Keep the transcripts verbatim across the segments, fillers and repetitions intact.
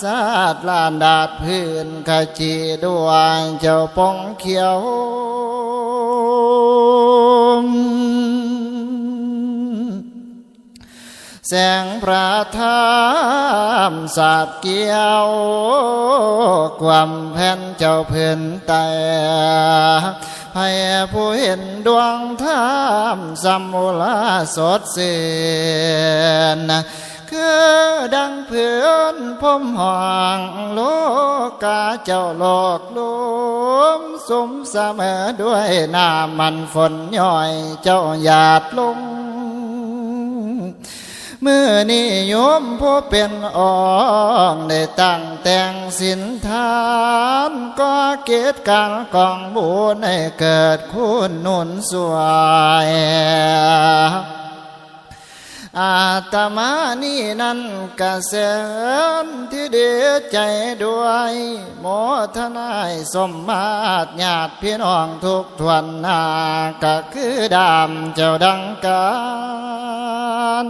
สาดลานดาดพื้นขจีดวงเจ้าปงเขียว แสงพระธรรมสาดเกี่ยว ความแผ่นเจ้าพื้นไต ให้ผู้เห็นดวงธรรมสำมุลาสดชื่น คือดังเพื่อนพรหมห้องโลกาเจ้าโลกลมสุมเสมอด้วยน้ำมันฝนย้อยเจ้าหยาดลง มื้อนี้โยมผู้เป็นองค์ได้ตั้งแต่งศีลทาน ก็เกตการกองบุญให้เกิดคุณหนุนสวย อาตมานี้นั้นกระเสริญที่ดีใจด้วย โมทนาให้สมมาตรญาติพี่น้องทุกทวนหน้า ก็คือดามเจ้าดังกัน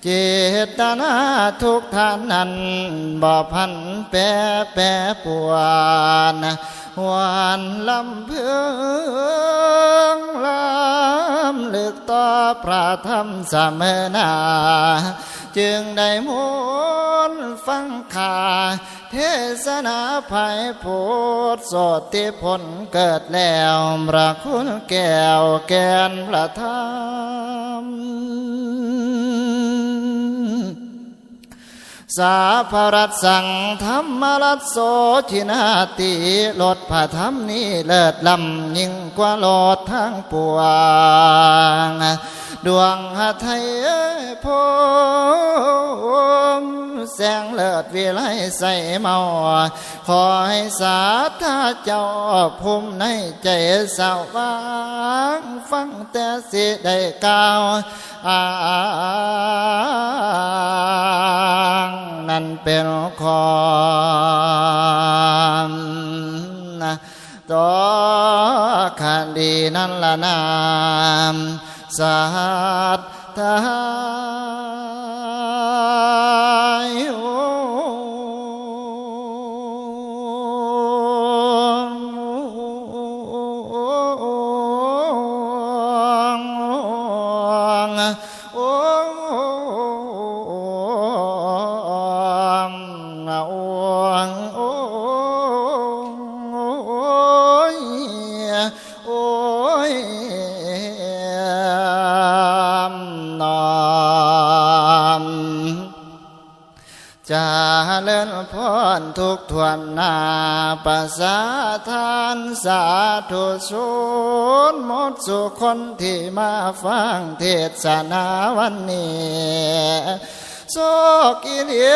เจตนาทุกท่านนั้นบ่พันแปรแปรปรวน หวนลำเพิงลำลึกต่อพระธรรมเสมอหน้า จึงได้มนต์ฟังคาเทศนาไพบูลย์โสติผลเกิดแล้ว พระคุณแก้วแก่นพระธรรม สาพรัสสังธรรมรัสโส จินาติ รสพระธรรมนี้เลิศล้ำยิ่งกว่ารสทั้งปวง ดวงหทัยพรหมแสงเลิศวิไลใสเมา ขอให้ศรัทธาเจ้าภูมิในใจสว่าง ฟังแต่สิได้กล่าว อ้างนั้นเป็นความต่อคดีนั้นละนามสัตว์ทาย โอ้ โอ้ โอ้ โอ้ โอ้ย โอ้ย น้อม เจริญพรทุกทวนหน้า ประสาทานสาธุชนหมดสู่คนที่มาฟังเทศนาวันนี้ โชคอีหลี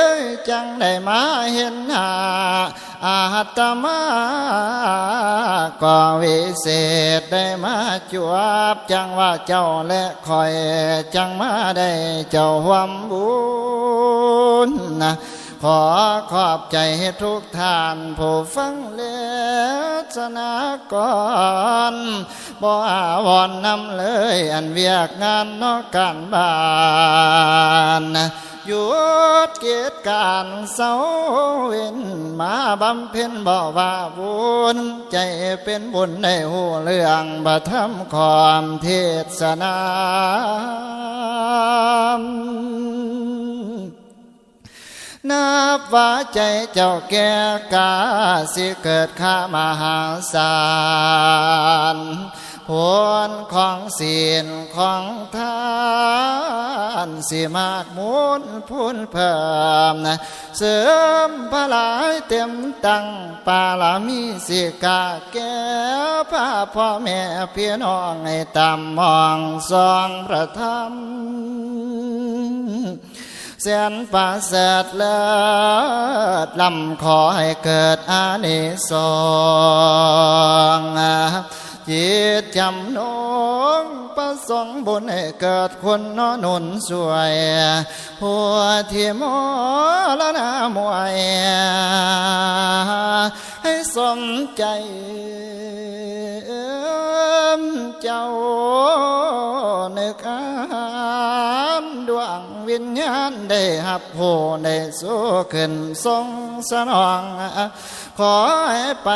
จังได้มาเห็นหน้าอาตมา ก็วิเศษได้มาจวบจังว่าเจ้าและ ข้อยจังมาได้เจ้าร่วมบุญนะ ขอขอบใจทุกท่านผู้ฟังและสนากร บ่อาวรณ์นำเลยอันเวียกงานนอกการบ้าน หยุดกิจการเซาเว้นมาบำเพ็ญบ่ว่าบุญ ใจเป็นบุญได้ฮู้เรื่องพระธรรมคอมเทศนา นับว่าใจเจ้าแก่กล้าสิเกิดค่ามหาศาล ผลของศีลของทานสิมากมูลพูนเพิ่ม เสริมพลายเต็มตั้งปารมีสิกะแก่พาพ่อแม่พี่น้องให้ตามมองส่องพระธรรม แสนประเสริฐเลิศล้ำขอให้เกิดอานิสงส์ จิตจำนงประสงค์บุญให้เกิดคุณหนุนช่วย ผู้ที่มรณะมวย ให้สมใจเจ้านึกอ่านดวง วิญญาณได้ฮับผู้ได้สู่ขึ้นทรงสนอง ขอให้ไป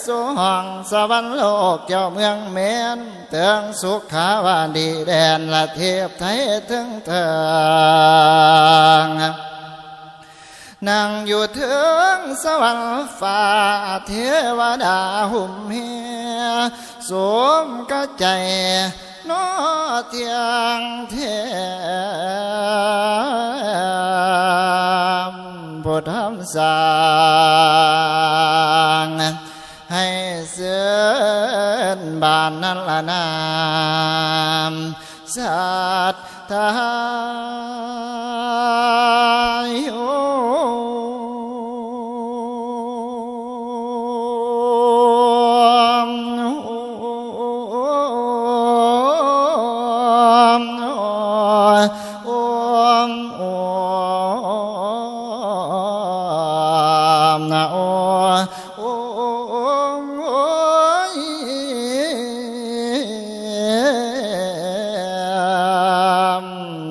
สู่ห้องสวรรค์โลกเจ้าเมืองเมน เถิงสุขาวาดีแดนละเทพไทยเถิงเถิง นั่งอยู่เถิงสวรรค์ฟ้าเทวดาหุ้มเฮ สมกะใจนอเที่ยงแท้ ผู้ทำสร้างให้เสินบานนั้นละนาม ศรัทธาโยม โอม โอม นะ โอ โอ โอ โอย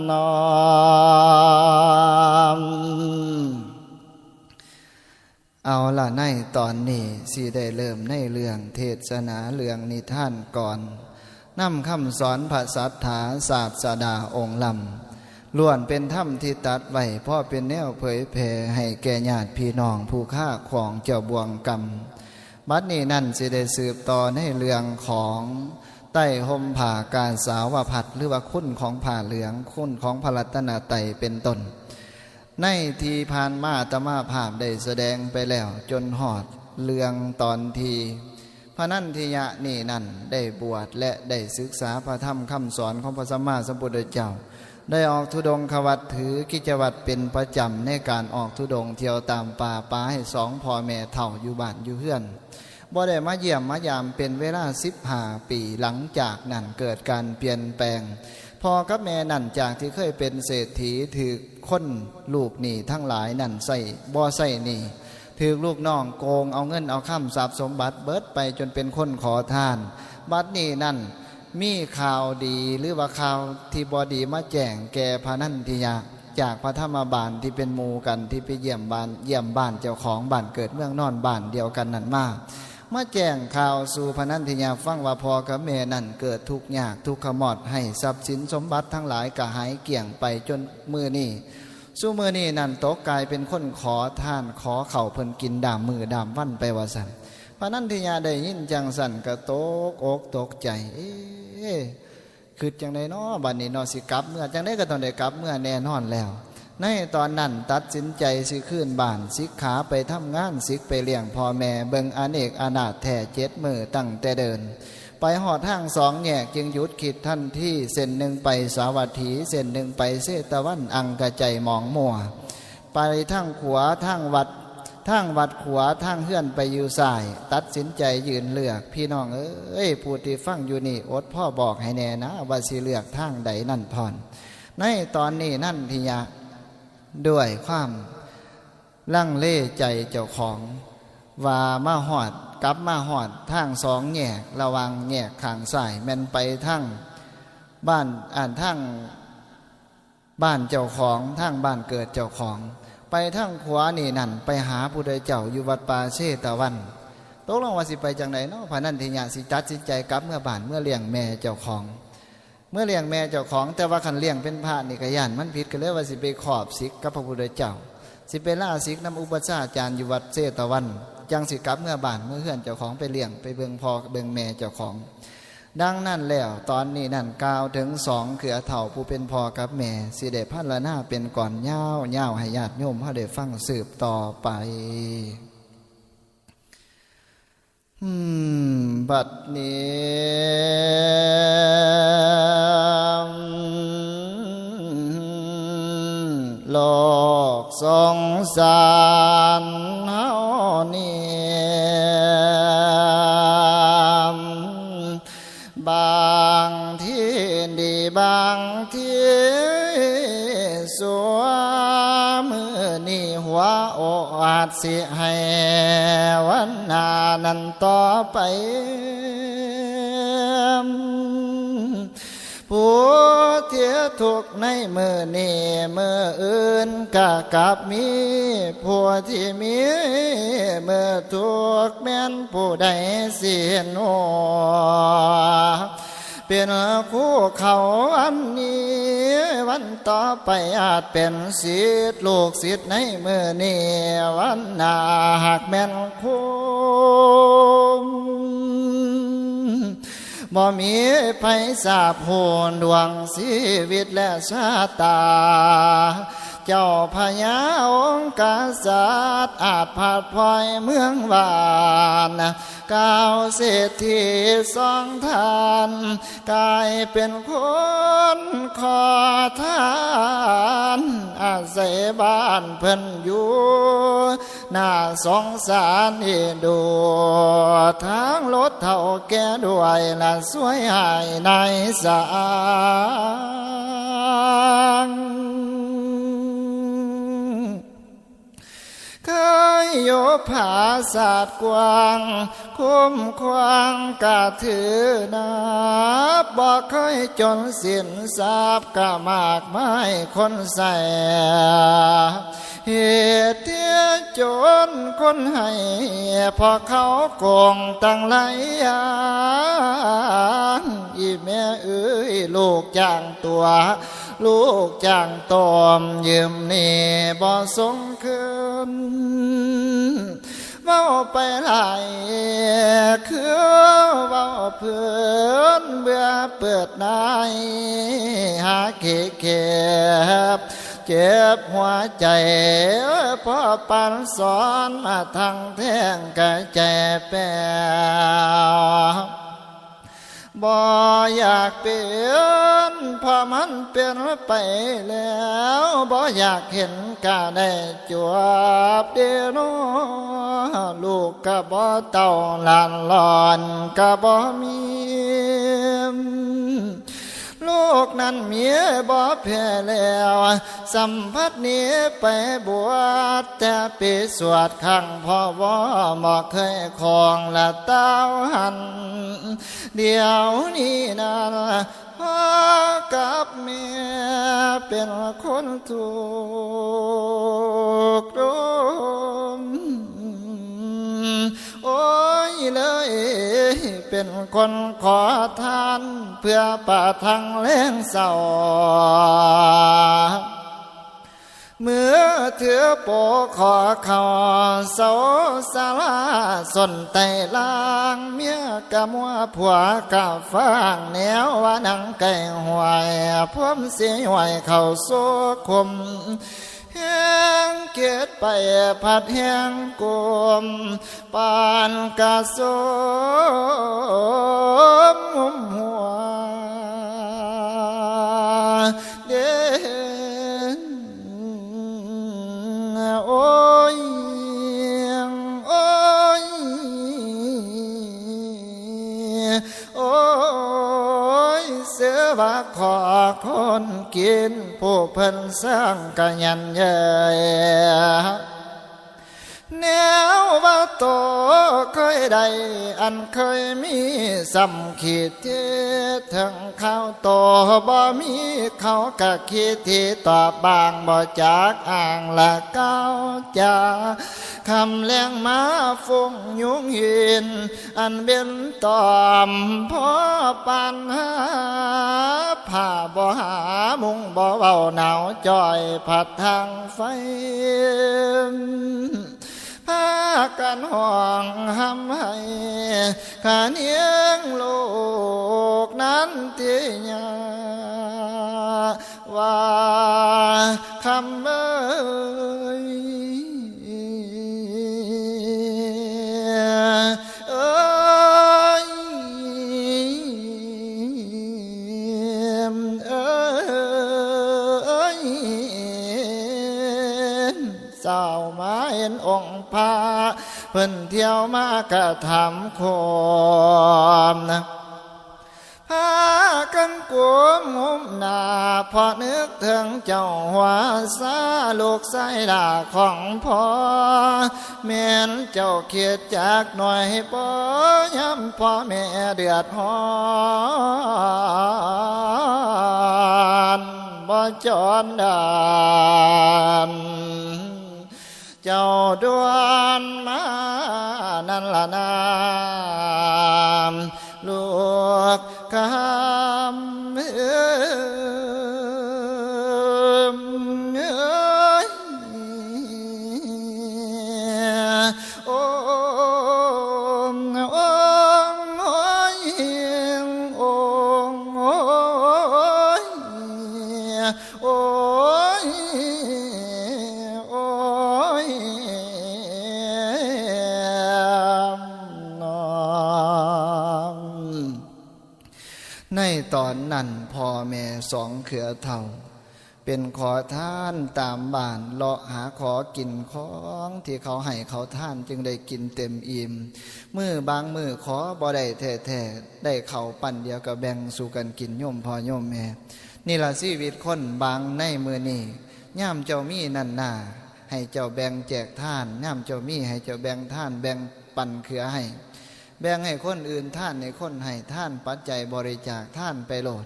น้อม เอาละ ในตอนนี้สิได้เริ่มในเรื่องเทศนา เรื่องนิทานก่อน นำคำสอนพระสัตถาศาสดาองค์ล้ำ ล้วนเป็นธรรมที่ตรัสไว้ พอเป็นแนวเผยแผ่ให้แก่ญาติพี่น้องผู้ค้าของเจ้าบ่วงกรรม บัดนี้นั่นสิได้สืบต่อในเรื่องของไตรห่มผ้ากาสาวพัสตร์ หรือว่าคุณของผ้าเหลือง คุณของพระรัตนตรัยเป็นต้น ในที่ผ่านมาอาตมาภาพได้แสดงไปแล้วจนฮอดเรื่องตอนที่พระนันทิยะนี่นั่นได้บวชและได้ศึกษาพระธรรมคำสอนของพระสัมมาสัมพุทธเจ้า ได้ออกธุดงควัตรถือกิจวัตรเป็นประจำในการออกธุดงค์เที่ยวตามป่า ปาให้สองพ่อแม่เฒ่าอยู่บ้านอยู่เฮือน บ่ได้มาเยี่ยมมายามเป็นเวลาสิบห้าปี หลังจากนั้นเกิดการเปลี่ยนแปลง พ่อกับแม่นั่นจากที่เคยเป็นเศรษฐี ถือคนลูกหนี้ทั้งหลายนั่นใส่บ่ใส่หนี้ ถือลูกน้องโกงเอาเงินเอาคำทรัพย์สมบัติเบิดไปจนเป็นคนขอทาน บัดนี้นั่นมีข่าวดีหรือว่าข่าวที่บ่ดีมาแจ้งแก่พระนันทิยะ จากพระธรรมบาลที่เป็นหมู่กันที่ไปเยี่ยมบ้าน เยี่ยมบ้านเจ้าของบ้านเกิดเมืองนอนบ้านเดียวกันนั่นมา มาแจ้งข่าวสู่พระนันทิยะฟังว่าพ่อกับแม่นั่นเกิดทุกข์ยากทุกข์ขมอด ให้ทรัพย์สินสมบัติทั้งหลายก็หายเกลี้ยงไปจนมื้อนี้ ซุมื้อนี้นั่นตกกลายเป็นคนขอทานขอข้าวเพิ่นกินดามมื้อดามวันไปว่าซั่น พระนันทิยะได้ยินจั่งซั่นก็ตกอกตกใจ เอ๊ะ คิดจั่งใดน้อ บัดนี้น้อ สิกลับเมือจั่งใดก็ต้องได้กลับเมือแน่นอนแล้ว ในตอนนั้นตัดสินใจสิคืนบ้าน สิกขาไปทำงาน สิไปเลี้ยงพ่อแม่ เบิ่งอเนกอนาถแท้เจ็ดมื้อตั้งแต่เดิน ไปฮอดทางสองแยกจึงหยุดคิดทันที เส้นหนึ่งไปสาวัตถี เส้นหนึ่งไปเชตวัน อังกะไจหมองมัว ไปทางขวาทางวัด ทางวัดขวาทางเฮือนไปอยู่ซ้าย ตัดสินใจยืนเลือก พี่น้องเอ้ย ผู้ที่ฟังอยู่นี่อดพ่อบอกให้แน่นะ ว่าสิเลือกทางใดนั่นพอน ในตอนนี้นันทิยะ ด้วยความลังเลใจเจ้าของ ว่ามาฮอด กลับมาฮอดทางสองแยก ระหว่างแยกข้างซ้ายแม่นไปทางบ้าน อ่านทาง บ้านเจ้าของ ทางบ้านเกิดเจ้าของ ไปทางขวานี่นั่น ไปหาพุทธเจ้าอยู่วัดป่าเชตวัน ตกลงว่าสิไปจั่งใดเนาะ พระนันทิยะสิตัดสินใจกลับเมือบ้านเมือเลี้ยงแม่เจ้าของ เมือเลี้ยงแม่เจ้าของ แต่ว่าคันเลี้ยงเป็นพระนี่ก็ย้านมันผิด ก็เลยว่าสิไปขอบสิกกับพระพุทธเจ้า สิไปลาสิกนำอุปัชฌาจารย์อยู่วัดเชตวัน จั่งสิกลับเมือบ้านเมือเฮือนเจ้าของ ไปเลี้ยงไปเบิ่งพ่อเบิ่งแม่เจ้าของ ดังนั้นแล้วตอนนี้นั่นกล่าวถึงสองเครือเฒ่าผู้เป็นพ่อกับแม่ สิได้พรรณนาเป็นก่อนยาวๆ ให้ญาติโยมเฮาได้ฟังสืบต่อไป อืม บัดนี้ โลกสงสารเฮานี่ บางทีดีบางทีสัว มื้อนี้หัวโออาจสิให้วันหน้านั้นต่อไป ผู้เที่ยว ทุกข์ในมื้อนี้ มื้ออื่นก็กลับมี ผู้ที่มีมื้อทุกข์แม่นผู้ใดสิเห็นหัว เป็นคู่เขาอันนี้ วันต่อไปอาจเป็นศิษย์ลูกศิษย์ในมื้อนี้ วันหน้าหากแม่นคง บ่มีไผทราบฮู้ดวงชีวิตและชะตา เจ้าพญาองค์กษัตริย์อาจพลาดพลอยเมืองวาน กล่าวเศรษฐีสองท่าน กลายเป็นคนขอทาน อาศัยบ้านเพิ่นอยู่ น่าสงสารอีดู ทั้งลดเฒ่าแก่ด้วย ละช่วยหายนายสาง เคยอยู่ผาสาทกว้าง คุ้มครองกะถือนับ บ่เคยจนสินทรัพย์กะมากมายคนใส่ เหตุที่จนคนให้ เพราะเขาโกงตั้งหลายอย่าง อีแม่เอ้ย ลูกจ้างตั๋ว ลูกจ้างต้ม ยืมหนี้บ่ส่งคืน เว้าไปหลาย คือเว้าเพื่อน เบื่อเปิดนาย หาขี้เข็บ เจ็บหัวใจ เพราะปานสอนมาทั้งแท่งกะใจแปว บ่อยากเป็น เพราะมันเป็นไปแล้ว บ่อยากเห็นกะได้จวบเด้อน้อ ลูกกะบ่เต้า หลานหลอนกะบ่มี ลูกนั้นเมียบ่แพ้แล้ว สัมผัสหนี้ไปบวช แต่ปีสวดครั้งพ่อวอ บ่เคยคองละเต้าหัน เดี๋ยวนี้นั้น พ่อกับแม่เป็นคนทุกข์โดม โอ้ยเลย เป็นคนขอทาน เพื่อประทังแลงเศร้า มือถือโปขอเขาเสาสารา ส้นไตล่าง เมียกะมัว ผัวกะฟ้าง แนวว่าหนังไก่หวย พร้อมสิหวยเข้าโซคม แฮงเกลียดไปผัดแฮงกลม ปานกะสมหัว เด้ โอ้ย โอ้ย โอ้ย เสือว่าขอคนกิน ผู้เพิ่นสร้างกะยันเยย แนวว่าโตเคยได้ อันเคยมี ส่ำขีดที่ถึงข้าวโตบ่มี เขากะขีดที่ตอบบาง บ่จากอ่างละก้าวจา คำแรงมาฟุ้งยุงหิน อันเป็นตอมพ่อปานหา ผ้าบ่หา มุงบ่เว้า หนาวจ่อยผัดทางไฟ พากันห้องห้ำไห้ ขาเนียงลูกนั้นที่ยา ว่าคำเอ้ย เอ้ย เอ้ย เจ้ามาเห็นองค์พระ เพิ่นเที่ยวมากระทำคมนะ พากันกุมงุมหน้า เพราะนึกถึงเจ้าหัวซา ลูกชายหล่าของพ่อ แม่นเจ้าคิดจักหน่อยบ่ ยามพ่อแม่เดือดร้อน จรด่านเจ้าด่วนมานั่นละนาม ลูกคำเอ้ย โอ้ โอ้ โอ้ย โอ้ โอ้ย โอ้ย โอ้ย นอ ในตอนนั้นพ่อแม่สองเครือเฒ่า เป็นขอทานตามบ้าน เลาะหาขอกินของที่เขาให้เขาทาน จึงได้กินเต็มอิ่ม มื้อบางมื้อขอบ่ได้แท้ๆ ได้ข้าวปั้นเดียวก็แบ่งสู่กันกิน โยมพ่อโยมแม่ นี่ล่ะชีวิตคนบางในมื้อนี้ ยามเจ้ามีนั่นนา ให้เจ้าแบ่งแจกทาน ยามเจ้ามีให้เจ้าแบ่งทาน แบ่งปันเขือให้ แบ่งให้คนอื่น ทานให้คนให้ ทานปัจจัยบริจาค ทานไปโลด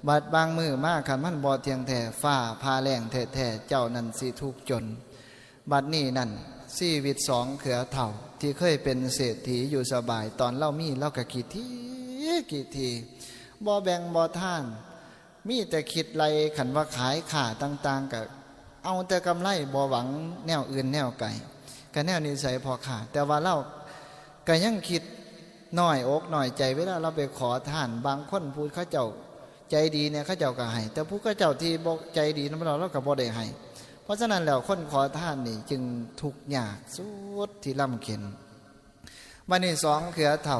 บัดบางมื้อมา คันมันบ่เที่ยงแท้ ฟ้าผ่าแล้งแท้ๆ เจ้านั่นสิทุกข์จน บัดนี้นั่น ชีวิตสองเครือเฒ่า ที่เคยเป็นเศรษฐีอยู่สบาย ตอนลาวมีลาวก็ขี้ถี่ขี้ถี่ บ่แบ่งบ่ทาน มีแต่คิดไล่ คันว่าขายค้าต่างๆ ก็เอาแต่กำไร บ่หวังแนวอื่นแนวไกล ก็แนวนิสัยพ่อค้า แต่ว่าลาวก็ยังคิดน้อยอกน้อยใจ เวลาลาวไปขอทาน บางคนผู้เขาเจ้าใจดีเนี่ย เขาเจ้าก็ให้ แต่ผู้เขาเจ้าที่บ่ใจดีนำลาว ลาวก็บ่ได้ให้ เพราะฉะนั้นแล้วคนขอทานนี่จึงทุกข์ยากสุดที่ลำเข็ญ บัดนี้สองเครือเฒ่า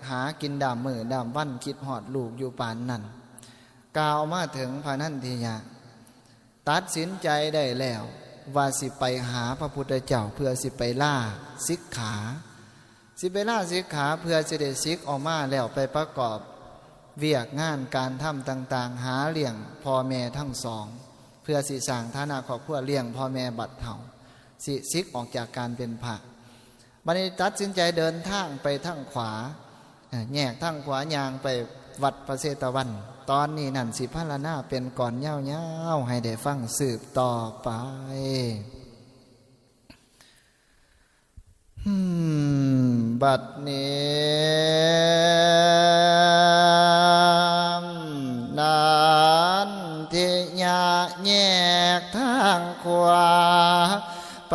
หากินดามมื้อดามวัน คิดฮอดลูกอยู่ปานนั้น กล่าวมาถึงพระนันทิยะ ตัดสินใจได้แล้วว่าสิไปหาพระพุทธเจ้า เพื่อสิไปลาสิกขา สิไปลาสิกขา เพื่อสิได้สิกออกมาแล้วไปประกอบเวียกงานการทำต่างๆ หาเลี้ยงพ่อแม่ทั้งสอง เพื่อสิสร้างฐานะครอบครัว เลี้ยงพ่อแม่บัดเฒ่า สิสิกออกจากการเป็นพระ บัดนี้ตัดสินใจเดินทางไปทางขวา เอ่อ แยกทางขวาย่างไปวัดพระเชตวัน ตอนนี้นั่นสิพรรณนาเป็นกลอนยาวๆ ให้ได้ฟังสืบต่อไป อืม บัดนี้ นันทิยะแยกทางขวา ไป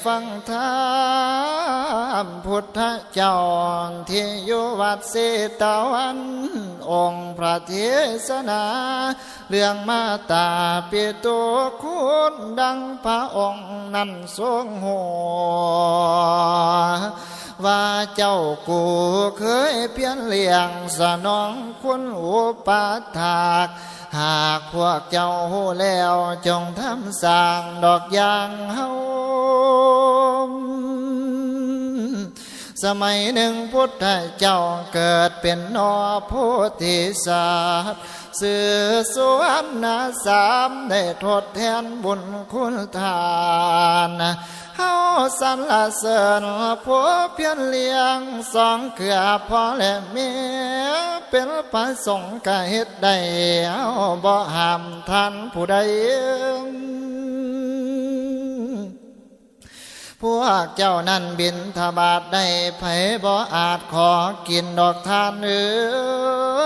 ฟังธรรมพุทธเจ้า ที่อยู่วัดเชตวัน องค์พระเทศนา เรื่องมาตาปิตุคุณ ดังพระองค์นั้นทรงฮู้ ว่าเจ้ากูเคยเพียรเลี้ยงสนองคุณอุปถาก หากพวกเจ้าฮู้แล้วจงทำสร้างดอกอย่างเฮา สมัยหนึ่งพุทธเจ้าเกิดเป็นนอโพธิสัตว์ ชื่อสุวรรณสาม ได้ทดแทนบุญคุณทาน เฮาสรรเสริญผู้เพียรเลี้ยงสองเครือพ่อและแม่ เป็นพระสงฆ์ก็เฮ็ดได้ เฮาบ่ห้ามท่านผู้ใด พวกเจ้านั้นบิณฑบาตได้ ไผบ่อาจขอกินดอกท่านเอ๋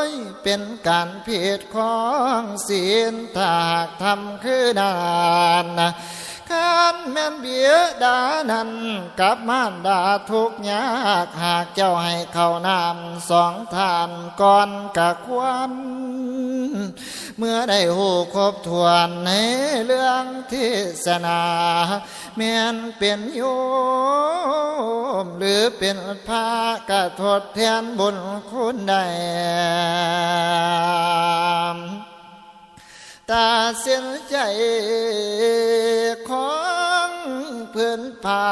ย เป็นการผิดของศีล ถ้าหากทำคือนั้น คันแม่นบิดานั้นกับมารดาทุกข์ยาก หากเจ้าให้ข้าวน้ำสองท่านก่อนกะควร เมื่อได้ฮู้ครบถ้วนในเรื่องเทศนา แม่นเป็นโยมหรือเป็นพระกะทดแทนบุญคุณได้ ตัดสินใจของพื้นผ้า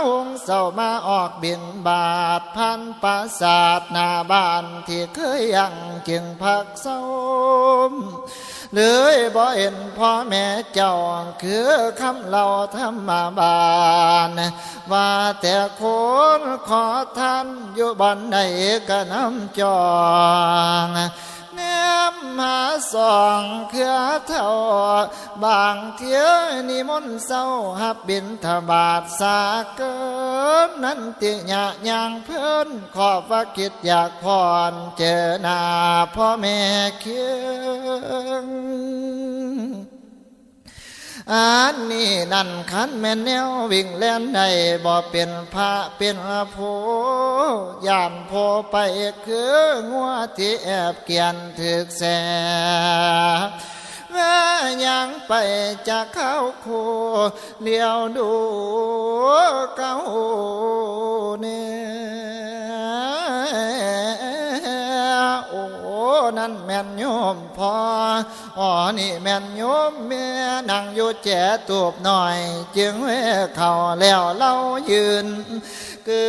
หุงเสามาออกบิณฑบาต ผ่านปราสาทหน้าบ้านที่เคยยังจึงพักเซา เลยบ่เห็นพ่อแม่เจ้า คือคำเล่าธรรมบาล ว่าแต่คนขอทานอยู่บ่อนใดกะนำจอง แนม มาสองเทื่อเท่า บางเทื่อนิมนต์เช้า รับบิณฑบาตสาเกิน นันทิยะย่างเพลิน ขอบพระคิดอยากพร เจอหน้าพ่อแม่เคียง อันนี้นั่น คันแม่นแนววิ่งแล่นได้ บ่เป็นพระเป็นผู้ ย่านผู้ไปคืองัวที่แอบเกียนถืกแส แว่ยังไปจากเขาคู่ เลี้ยวดูเก่าเนี่ย โอ้ นั่นแม่นโยมพ่อ อ๋อ นี่แม่นโยมแม่ นั่งอยู่แจตูบน้อย จึงแว่เข้าแล้วเล่ายืน เกิ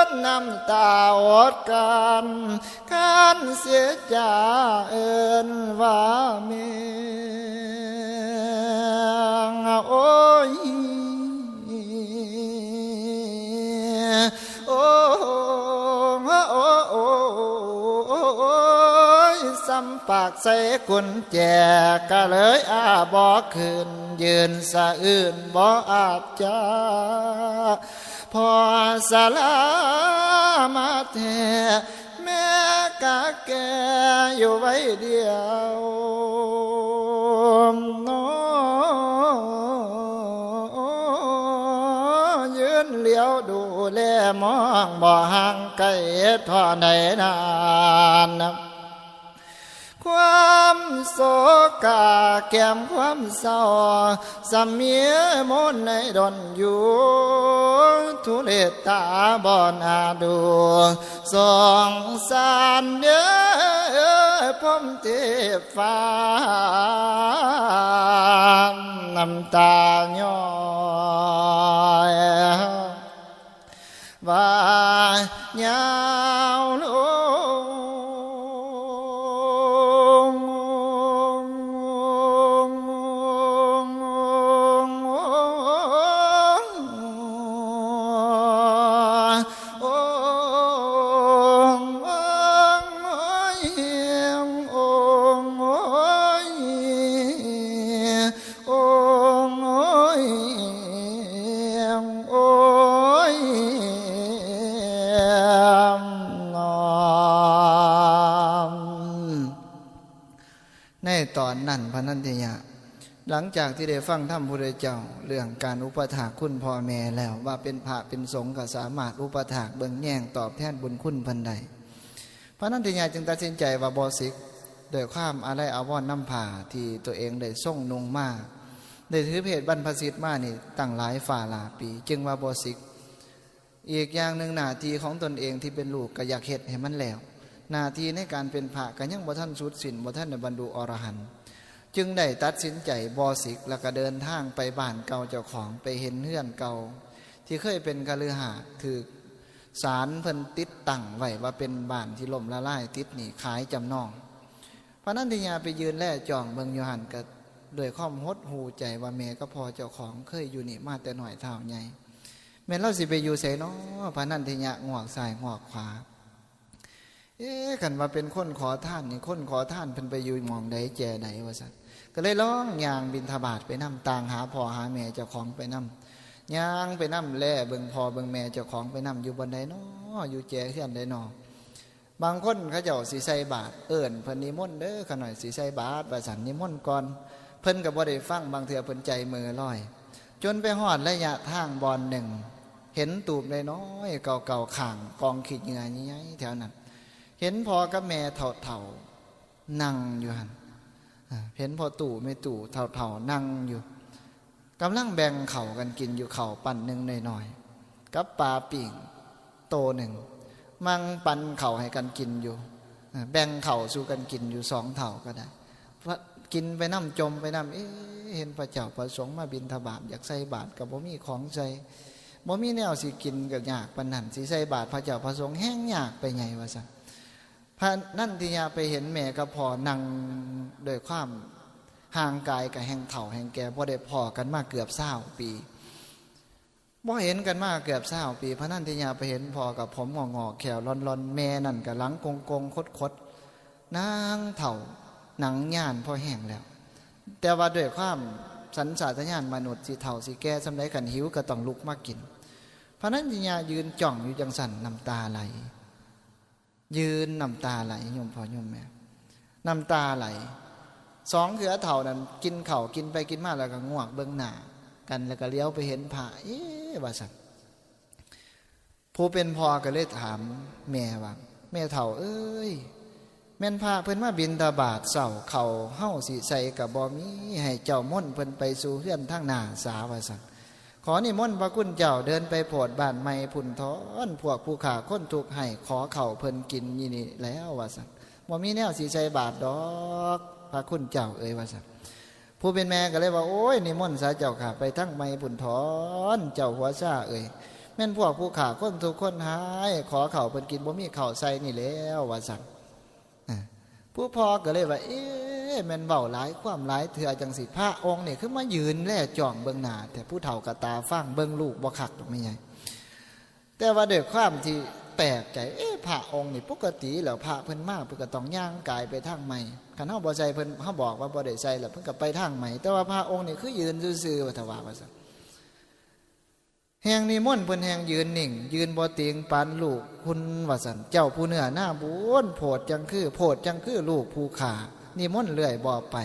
นน้ำตาอดกัน คันเสียจาเอิ้นว่าแม่ โอ้ย โอ้ โอ้ โอ้ โอ้ย ซ้ำปากใส่กุญแจ ก็เลยอ้าบ่ขึ้น ยืนสะอื้นบ่อาจจะ พอสลามาแท้ แม่กะแก่อยู่ไว้เดียว น้อยืนเหลียวดูแลมองบ่ห่างไกลเท่าใดนาน ความโศกาแก้มความเศร้า สำเมียมนในดอนอยู่ ทุเรศตาบ่หน้าดู สงสารเด้อพรหมเทพฟ้า น้ำตาย้อย ว่ายาวลง โอ้ โอ้ โอ้ โอ้ โอ้ โอ้ย โอ้ย นอม ในตอนนั้นพระนันทิยะ หลังจากที่ได้ฟังธรรมพุทธเจ้า เรื่องการอุปถากคุณพ่อแม่แล้ว ว่าเป็นพระเป็นสงฆ์ก็สามารถอุปถากเบิ่งแยงตอบแทนบุญคุณเพิ่นได้ พระนันทิยะจึงตัดสินใจว่าบ่สิก ด้วยความอาลัยอาวรณ์นำผ้าที่ตัวเองได้ทรงนุ่งมา ได้ถือเพศบรรพชิตมานี่ตั้งหลายฟ้าหลายปี จึงว่าบ่สิก อีกอย่างหนึ่งหน้าที่ของตนเองที่เป็นลูกก็อยากเฮ็ดให้มันแล้ว หน้าที่ในการเป็นพระก็ยังบ่ทันสุดสิ้น บ่ทันได้บรรลุอรหันต์ จึงได้ตัดสินใจบ่สิก แล้วก็เดินทางไปบ้านเก่าเจ้าของ ไปเห็นเฮือนเก่า ที่เคยเป็นคฤหาสน์ ถืกศาลเพิ่นติดตั้งไว้ว่าเป็นบ้านที่ล้มละลาย ติดหนี้ขายจำนอง พระนันทิยาไปยืนแลจ้องเบิ่งอยู่หั่น ก็ด้วยความหดหู่ใจว่าแม่กับพ่อเจ้าของเคยอยู่นี่มาแต่น้อยเฒ่าใหญ่ แม่นลาวสิไปอยู่ไสน้อ พระนันทิยะงอกซ้ายงอกขวา เอ๊ะ คันว่าเป็นคนขอทานนี่ คนขอทานเพิ่นไปอยู่หม่องใดแจใดว่าซั่น ก็เลยลองย่างบิณฑบาตไปนำ ต่างหาพ่อหาแม่เจ้าของไปนำ ย่างไปนำ แลเบิ่งพ่อเบิ่งแม่เจ้าของไปนำ อยู่บ่อนใดน้อ อยู่แจเฮือนใดน้อ บางคนเขาเจ้าสิใส่บาตร เอิ้นเพิ่นนิมนต์เด้อ ข้าน้อยสิใส่บาตร ว่าซั่น นิมนต์ก่อน เพิ่นก็บ่ได้ฟัง บางเทื่อเพิ่นใจเหม่อลอย จนไปฮอดระยะทางบ่อนหนึ่ง เห็นตูบน้อยๆ เก่าๆ ข้างกองขี้เหงื่อใหญ่ๆ แถวนั้น เห็นพ่อกับแม่เฒ่าๆ นั่งอยู่หั่น อ่า เห็นพ่อตู้แม่ตู้เฒ่าๆ นั่งอยู่ กำลังแบ่งข้าวกันกินอยู่ ข้าวปั้นหนึ่งน้อยๆ กับปลาปิ้งโตหนึ่ง มังปันข้าวให้กันกินอยู่ อ่า แบ่งข้าวสู่กันกินอยู่ สองเฒ่าก็ได้ พระ กินไปนำ จ่มไปนำ เอ๊ะ เห็นพระเจ้าพระสงฆ์มาบิณฑบาต อยากใส่บาตรก็บ่มีของใส่ บ่มีแนวสิกินก็ยากปานนั้น สิใส่บาตรพระเจ้าพระสงฆ์แฮ่งยากไปใหญ่ว่าซั่น พระนันทิยาไปเห็นแม่กับพ่อนั่งด้วยความห่างกายกับแห่งเฒ่าแห่งแก่ บ่ได้พ้อกันมาเกือบซาวปี บ่เห็นกันมาเกือบซาวปี พระนันทิยาไปเห็นพ่อกับผมงอกๆ แข้วลอนๆ แม่นั่นก็หลังกงๆ คดๆ นางเฒ่า หนังย่านพอแห้งแล้ว แต่ว่าด้วยความสัญชาตญาณมนุษย์ สิเฒ่าสิแก่ส่ำใด คันหิวก็ต้องลุกมากิน พระนันทิยายืนจ้องอยู่จั่งซั้น น้ำตาไหล ยืนน้ำตาไหล โยมพ่อโยมแม่ น้ำตาไหล สองเทื่อเฒ่านั้นกินข้าว กินไปกินมาแล้วก็งวกเบิ่งหน้ากัน แล้วก็เหลียวไปเห็นพระ เอ๊ะ ว่าซั่น ผู้เป็นพ่อก็เลยถามแม่ว่า แม่เฒ่าเอ้ย แม่นพระเพิ่นมาบิณฑบาตเช้า ข้าวเฮาสิใส่ก็บ่มี ให้เจ้ามนต์เพิ่นไปสู่เฮือนทางหน้าสา ว่าซั่น ขอนิมนต์พระคุณเจ้าเดินไปโผดบ้านใหม่พุ้นถอน พวกผู้ข้าคนทุกข์ให้ขอข้าวเพิ่นกินอยู่นี่แล้ว ว่าซั่น บ่มีแนวสิใส่บาตรดอก พระคุณเจ้าเอ้ย ว่าซั่น ผู้เป็นแม่ก็เลยว่า โอ้ย นิมนต์ซะเจ้าข้า ไปทางใหม่พุ้นถอน เจ้าหัวซ่าเอ้ย แม่นพวกผู้ข้าคนทุกข์คนหาย ขอข้าวเพิ่นกิน บ่มีข้าวใส่นี่แล้ว ว่าซั่น อ่า ผู้พ่อก็เลยว่า เอ๊ะ แม่นเว้าหลายความหลายเทื่อจั่งซี้ พระองค์นี่คือมายืนแลจ้องเบิ่งหน้า แต่ผู้เฒ่าก็ตาฟาง เบิ่งลูกบ่คักดอกแม่ใหญ่ แต่ว่าด้วยความที่แปลกใจ เอ๊ะ พระองค์นี่ปกติแล้วพระเพิ่นมาเพิ่นก็ต้องย่างกายไปทางใหม่ คันเฮาบ่ใส่เพิ่น เฮาบอกว่าบ่ได้ใส่แล้วเพิ่นก็ไปทางใหม่ แต่ว่าพระองค์นี่คือยืนซื่อๆ ว่าทว่า ว่าซั่น แฮ่งนิมนต์เพิ่นแฮ่งยืนนิ่ง ยืนบ่ติงปานลูกคุณ ว่าซั่น เจ้าผู้เนื้อนาบุญ โพดจั่งคือ โพดจั่งคือลูกผู้ข้า นิมนต์เรื่อยบ่ไป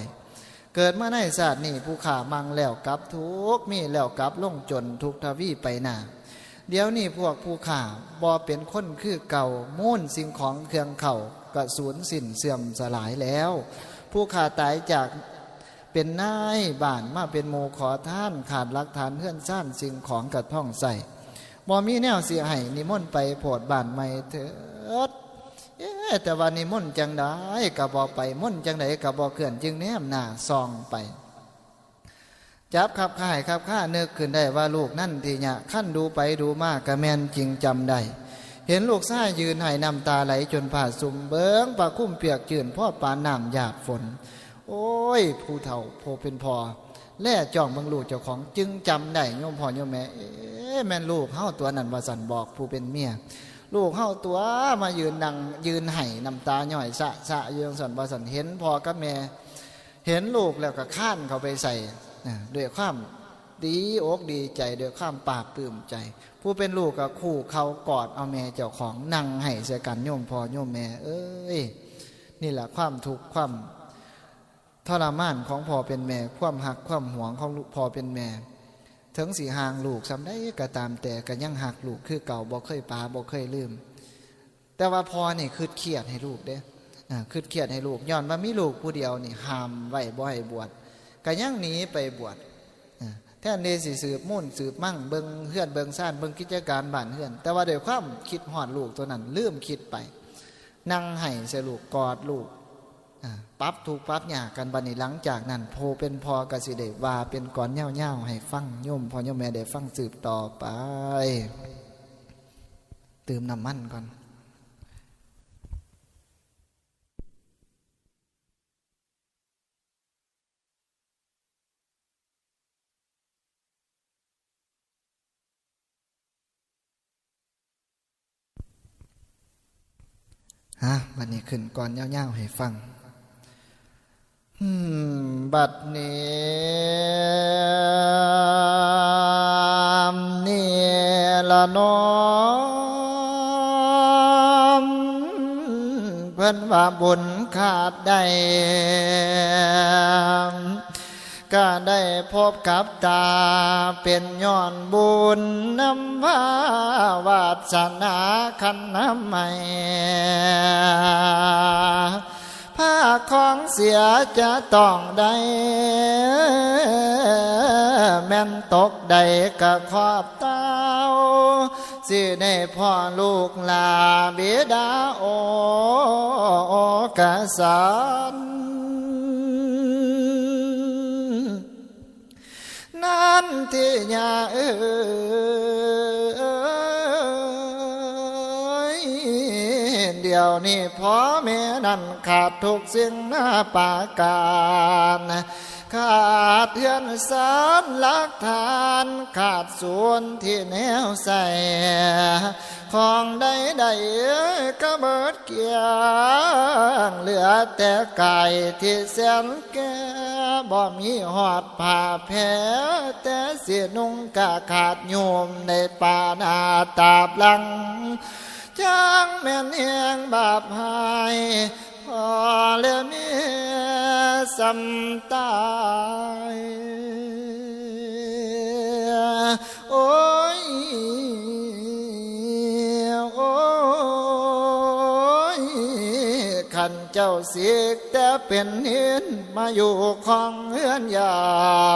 เกิดมาในชาตินี้ผู้ข้ามั่งแล้วกลับทุกข์ มีแล้วกลับลงจน ทุกข์ทวีไปหน้า เดี๋ยวนี้พวกผู้ข้าบ่เป็นคนคือเก่า มูลสิ่งของเครื่องเข้าก็สูญสิ้นเสื่อมสลายแล้ว ผู้ข้าตายจากเป็นนายบ้านมาเป็นหมู่ขอทาน ขาดหลักฐานเฮือนซาน สิ่งของกะต้องใช้ บ่มีแนวสิให้ นิมนต์ไปโผดบ้านใหม่เถิด เอ๊ะ แต่ว่านิมนต์จั่งใดก็บ่ไป มนต์จั่งใดก็บ่เคลื่อน จึงแนมหน้าส่องไป จับคับคายคับคา นึกขึ้นได้ว่าลูกนันทิยะ คันดูไปดูมาก็แม่นจริงจำได้ เห็นลูกชายยืนไห้น้ำตาไหลจนผ้าซุ่ม เบิ่งผ้าคลุมเปียกจื้น พอปานน้ำหยาดฝน โอ้ย ผู้เฒ่าผู้เป็นพ่อ แลจ้องเบิ่งลูกเจ้าของ จึงจำได้ โยมพ่อโยมแม่ เอ๊ะ แม่นลูกเฮาตั๊วนั่น ว่าซั่น บอกผู้เป็นเมีย ลูกเฮาตั๊วมายืนนั่ง ยืนไห้น้ำตาย้อยสะสะอยู่จั่งซั้น ว่าซั่น เห็นพ่อกับแม่ เห็นลูกแล้วก็คลานเข้าไปใส่ นะ ด้วยความดีอกดีใจ ด้วยความปลาบปลื้มใจ ผู้เป็นลูกก็คู่เข่ากอดเอาแม่เจ้าของ นั่งไห้ใส่กัน โยมพ่อโยมแม่เอ้ย นี่แหละความทุกข์ความทรมานของพ่อเป็นแม่ ความฮักความหวงของลูกพ่อเป็นแม่ ถึงสิห่างลูกส่ำใดก็ตาม แต่ก็ยังฮักลูกคือเก่า บ่เคยปา บ่เคยลืม แต่ว่าพ่อนี่คิดเครียดให้ลูกเด้ อ่า คิดเครียดให้ลูก ย้อนว่ามีลูกผู้เดียวนี่ ห้ามไว้บ่ให้บวช ก็ยังหนีไปบวช อ่า แทนที่สิสืบมูลสืบมั่ง เบิ่งเฮือนเบิ่งซาน เบิ่งกิจการบ้านเฮือน แต่ว่าด้วยความคิดฮอดลูกตั๊วนั้น ลืมคิดไป นั่งไห้ใส่ลูก กอดลูก อ่า ปรับทุกข์ปรับยากกัน บัดนี้หลังจากนั้น ผู้เป็นพ่อก็สิได้ว่าเป็นกลอนยาวๆให้ฟัง โยมพ่อโยมแม่ได้ฟังสืบต่อไป เติมน้ำมันก่อน ฮะ บัดนี้ขึ้นกลอนยาวๆให้ฟัง อืม บัดนี้ นี่ละน้อม เพิ่นว่าบุญขาดได้ ก็ได้พบกับตา เป็นย้อนบุญนำพาวาสนาคันนำให้ ผ้าของเสียจะต้องได้ แม่นตกใดก็ขอบเต้า สิได้พ่อลูกหลาบิดาโอกาสาร นันทิยาเอ๋ย เดี๋ยวนี้พ่อแม่นั้นขาดทุกสิ่งนาปาการ ขาดเฮือนซานหลักฐาน ขาดส่วนที่แนวใส่ ของใดๆก็เบิดเกลี้ยง างเหลือแต่กายที่แสนแก่ บ่มีฮอดผ้าแพร แต่สินุ่งกะขาดโยมในปานาตาบหลัง จั่งแม่นแฮงบาปหาย พ่อและแม่ซ้ำตาย โอ้ย โอ้ย คันเจ้าสิกแต่เป็นหินมาอยู่ของเฮือนยา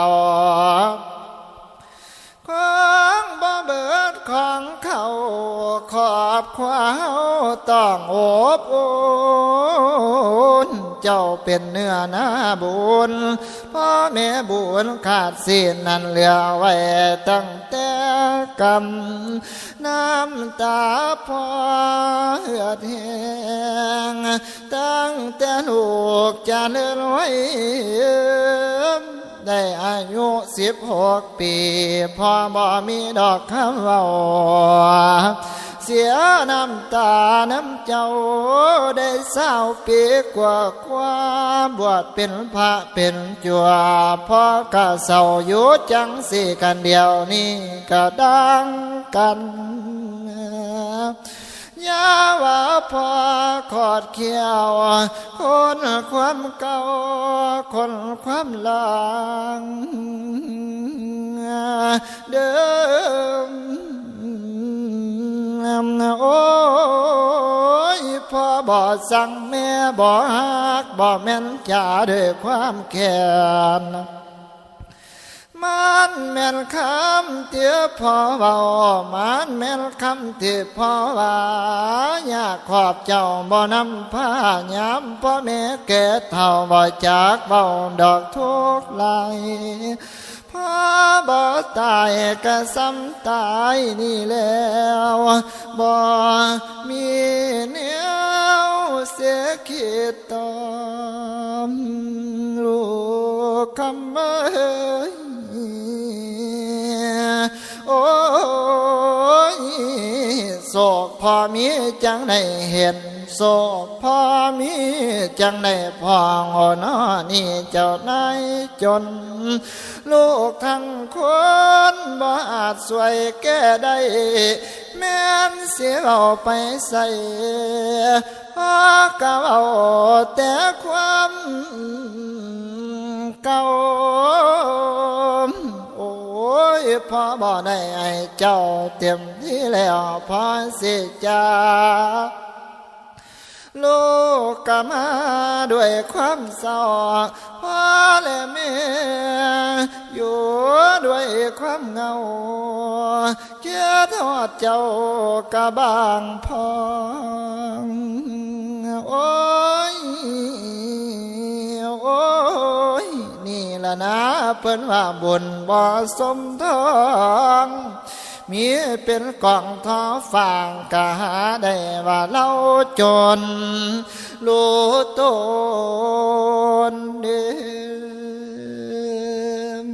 ว ของบ่เบิดของเขา ครอบครัวเฮาต้องอบอุ่น เจ้าเป็นเนื้อนาบุญ พ่อแม่บุญขาดศีลนั้นเหลือไว้ตั้งแต่กำ น้ำตาพ่อเหือดแห้ง ตั้งแต่ลูกจะเลินวัย ได้อายุสิบหกปี พ่อบ่มีดอกคำเว้า เสียน้ำตาน้ำเจ้า ได้เศร้าปีกว่า ความบวชเป็นพระเป็นจัว พ่อกะเศร้าอยู่จังสี่กัน เดี๋ยวนี้กะดังกัน อย่าว่าพ่อขอดเขี้ยว คนความเก่า คนความหลัง เดิม โอ้ย พ่อบ่สั่ง แม่บ่ฮัก บ่แม่นจ๋าด้วยความแค้น มันแม่นคำที่พ่อเว้า มันแม่นคำที่พ่อว่า อยากขอบเจ้าบ่นำพา ยามพ่อแม่แก่เฒ่า บ่จักเว้าดอกทุกข์หลาย พ่อบ่ตายกะซ้ำตายนี่แล้ว บ่มีแนวเสียคิดตอบ ลูกคำเอ้ย โอ้ย โศกพ่อมีจั่งได้เห็น โศกพ่อมีจั่งได้พ้อง โอ้น้อนี่เจ้านายจน ลูกทั้งคนบ่อาจช่วยแก้ได้ แม่นสิเว้าไปใส่ พ่อกะเว้าแต่ความเก่า โอ้ย พ่อบ่ได้ให้เจ้าเต็มที่แล้ว พ่อสิจาก ลูกกะมาด้วยความเศร้า พ่อและแม่อยู่ด้วยความเหงา คิดฮอดเจ้ากะบางพอง โอ้ย โอ้ย นี่ล่ะนะ เพิ่นว่าบุญบ่สมทอง มีเป็นกองทอฟางกะหาได้ว่าเราจน รู้ตนเด้อ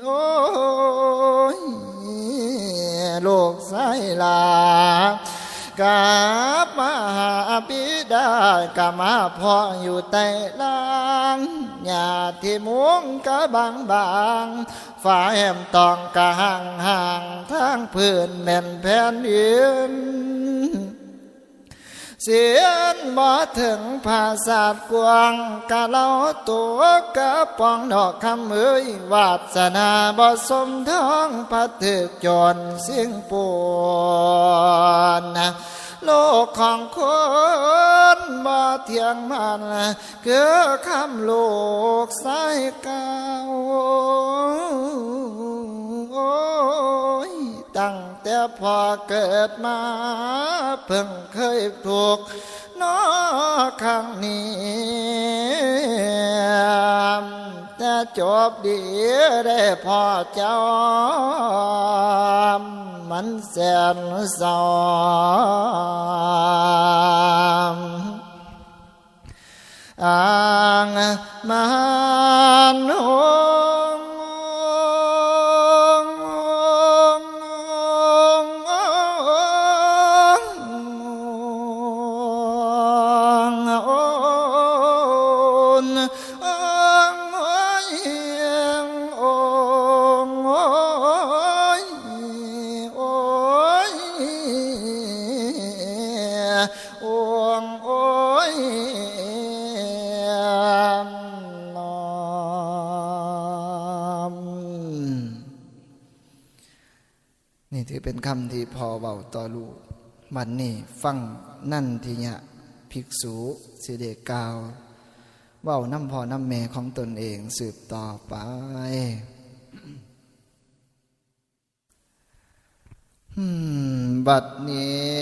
โอ้ย ลูกชายหลา กลับมาหาบิดา กะมาพ้ออยู่ใต้ลาง หญ้าที่มุงกะบางๆ ฟ้าแหมตองกะห่างๆ ทางพื้นแม่นแผ่นดิน เสียนบ่ถึงผาสาทกว้าง กะเล่าตัวกะปองดอกคำเอ้ย วาสนาบ่สมทอง พัดถืกจนสิ่งปวน โลกของคนบ่เที่ยงมัน คือคำลูกชายเก่า โอ้ย ตั้งแต่พ่อเกิดมา เพิ่งเคยทุกข์นอครั้งนี้ แต่จบดีได้พ่อเจ้า มันแสนเศร้า อ่างมัน องค์โอ้ยน้อม นี่ถือเป็นคำที่พ่อเว้าต่อลูก บัดนี้ฟังนันทิยะภิกษุสิได้กล่าว เว้านำพ่อนำแม่ของตนเองสืบต่อไป อืม บัดนี้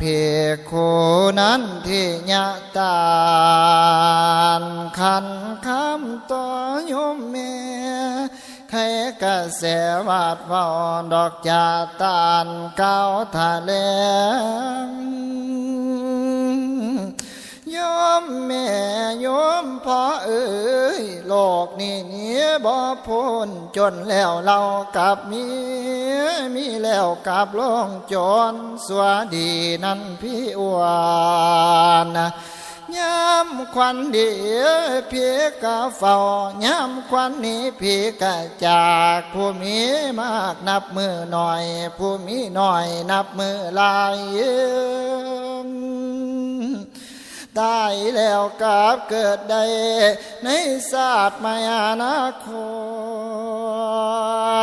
ภิกขุนันทิยะตานขันคำต่อโยมแม่ ไขกระแสวาดเว้าดอกจาตานกล่าวทะแหลง โยมแม่โยมพ่อเอ๋ย โลกนี้หนีบ่พ้น จนแล้วเรากลับมี มีแล้วกลับลงจน สัวดีนั้นพี่อ้วน ยามควันดีพี่กะเฝ้า ยามควันนี้พี่กะจาก ผู้มีมากนับมือหน่อย ผู้มีน้อยนับมือหลาย ตายแล้วกลับเกิดได้ ในชาติใหม่อนาค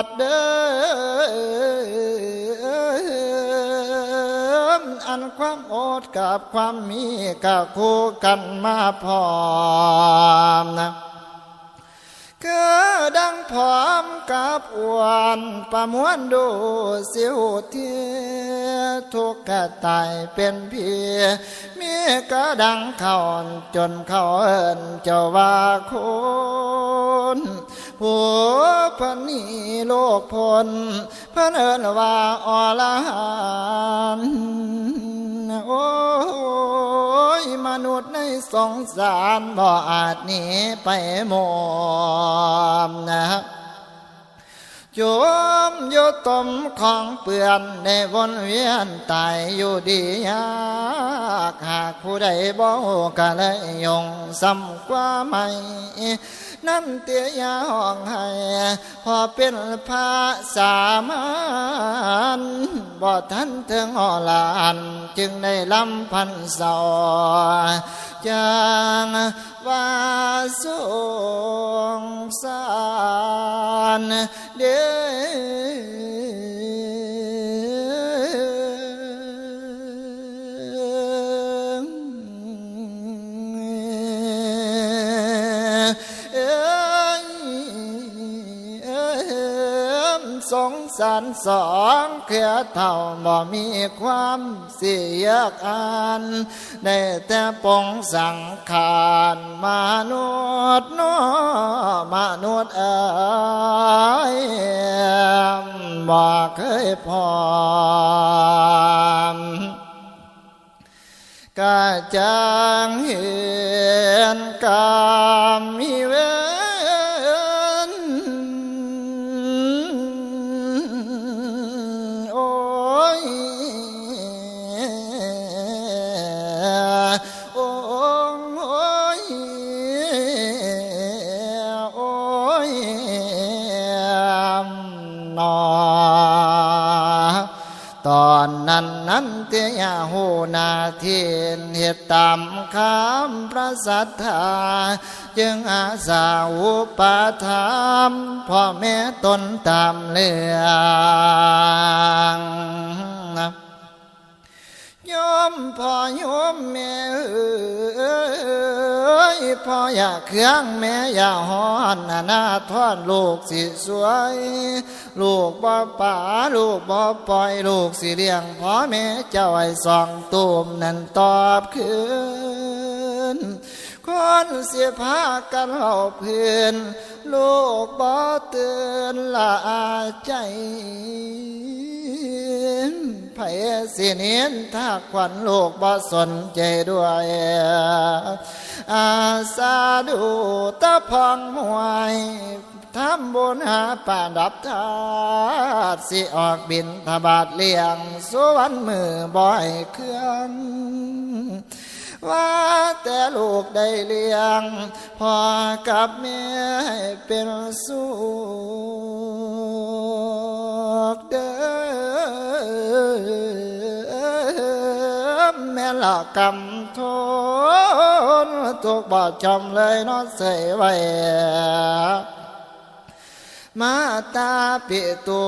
ตเด้อ อันความอดกับความมีก็คู่กันมาพร้อมนะ คือดังพร้อมกับอ้วนประมวลดูสิหูที่ ทุกข์กะตายเป็นผี มีกะดังเขาจนเขาเอิ้นเจ้าว่าคน ผู้เพิ่นหนีโลกพ้น เพิ่นเอิ้นว่าอรหันต์ โอ้ย มนุษย์ในสงสารบ่อาจหนีไปหมดนะ จมอยู่ตมของเปื้อน ได้วนเวียนตายอยู่ดียาก หากผู้ใดบ่ฮู้ก็เลยยงซ้ำความใหม่ นั่นเตียห้องให้ พอเป็นพระสามัญ บ่ทันถึงหอลาน จึงได้ลำพันเศร้า จั่งว่าสงสารเด้อ เอ้ย เอ้ย สงสารสองเครือเฒ่าบ่มีความสิแยกอัน ได้แต่ปรงสังขารมนุษย์เนาะ มนุษย์เอ๋ย บ่เคยพร้อม กะจั่งเห็นกรรมมีเวร โอ้ย โอ้ย โอ้ย นอ ตอนนั้นนันทิยะฮู้หน้าที่ เฮ็ดตามคำพระสัทธา จึงอาสาอุปถัมภ์พ่อแม่ตนตามเรื่อง โยมพ่อโยมแม่เอ๋ย พ่ออย่าเคืองแม่อย่าฮ้อน อนาถอนลูกสิสวย ลูกบ่ป๋าลูกบ่ปล่อย ลูกสิเลี้ยงพ่อแม่เจ้าให้สองตูมนั้นตอบคืน คนสิพากันเล่าพื้น ลูกบ่ตื่นละอาใจ ไผสินินทาขวัญลูกบ่สนใจด้วย อาสาดูตะพองหวย ทำบุญหาประดับธาตุ สิออกบิณฑบาตเลี้ยงสุวรรณมื้อบ่ให้เครื่อง ว่าแต่ลูกได้เลี้ยง พ่อกับแม่เป็นสุขเด้อ ละกำทน ทุกข์บ่จอมเลยเนาะเสยไว้ มาตาปิตู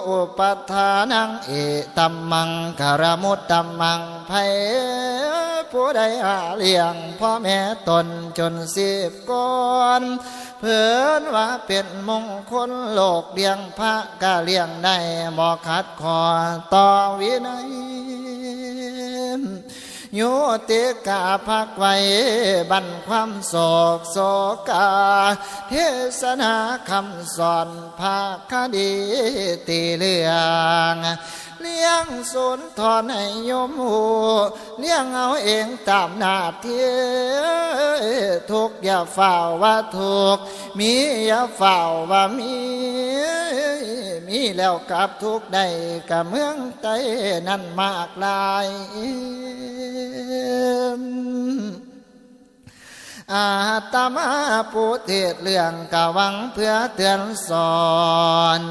อุปัฏฐานัง เอตัมมังคารมุตตัมมัง ไผผู้ใดหาเลี้ยงพ่อแม่ตนจนสิบก่อน เพิ่นว่าเป็นมงคล โลกเลี้ยงพระก็เลี้ยงได้ บ่ขัดข้อต่อวินัย ยุติกาพักไว้บั้นความโศกโศกา เทศนาคำสอนพระคดีตีเรื่อง เลี้ยงสุนทรให้โยมฮู้ เลี้ยงเอาเองตามหน้าที่ ทุกข์อย่าฝ่าวว่าทุกข์ มีอย่าฝ่าวว่ามี มีแล้วกลับทุกข์ได้ กะเมืองไทยนั่นมากหลาย อาตมาผู้เทศน์เรื่องกะหวังเพื่อเตือนสอน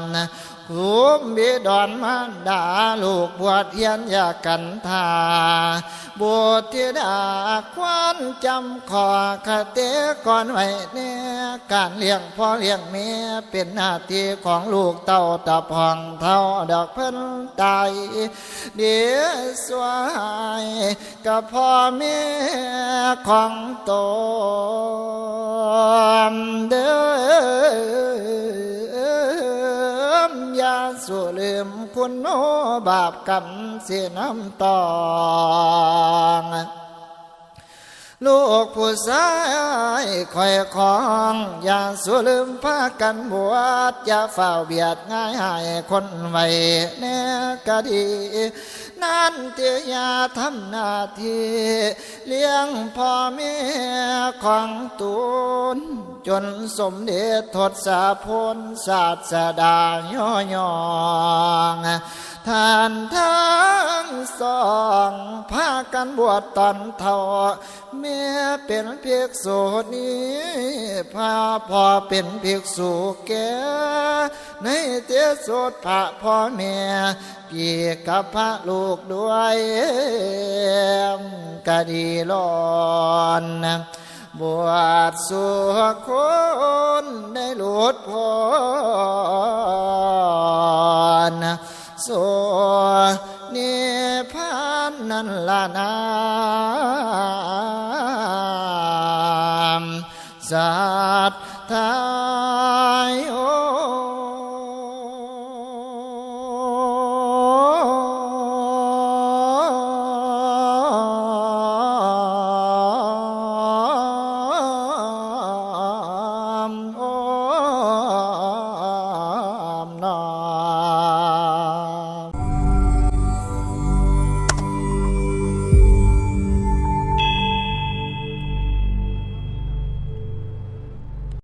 ภูมิบิดอนมารดาลูกบวชเฮียนอย่ากันท่า บุตรธิดาควรจำข้อคติก่อนไว้แน่ การเลี้ยงพ่อเลี้ยงแม่เป็นหน้าที่ของลูกเต้าตะพองเท่าดอกเพิ่นตาย เดียวสวยกับพ่อแม่ของตนเดิม อย่าสู่ลืมคุณโนบาปกรรมสินำตอง ลูกผู้ชายคอยของ อย่าสู่ลืมพากันบวช อย่าฝ่าวเบียดง่ายให้คนไว้แน่ก็ดี นั่นเตียอย่าทำหน้าที่ เลี้ยงพ่อแม่ของตน จนสมเด็จทศพลศาสดาย่อยอง ท่านทั้งสองพากันบวชตอนเฒ่า แม่เป็นภิกษุณี พาพ่อเป็นภิกษุแก่ ในที่สุดพระพ่อแม่ พี่กับพระลูกด้วย ก็ดีล้น บวชสู่คนได้หลุดพ้น สู่นิพพานนั่นละนาม ศรัทธาโย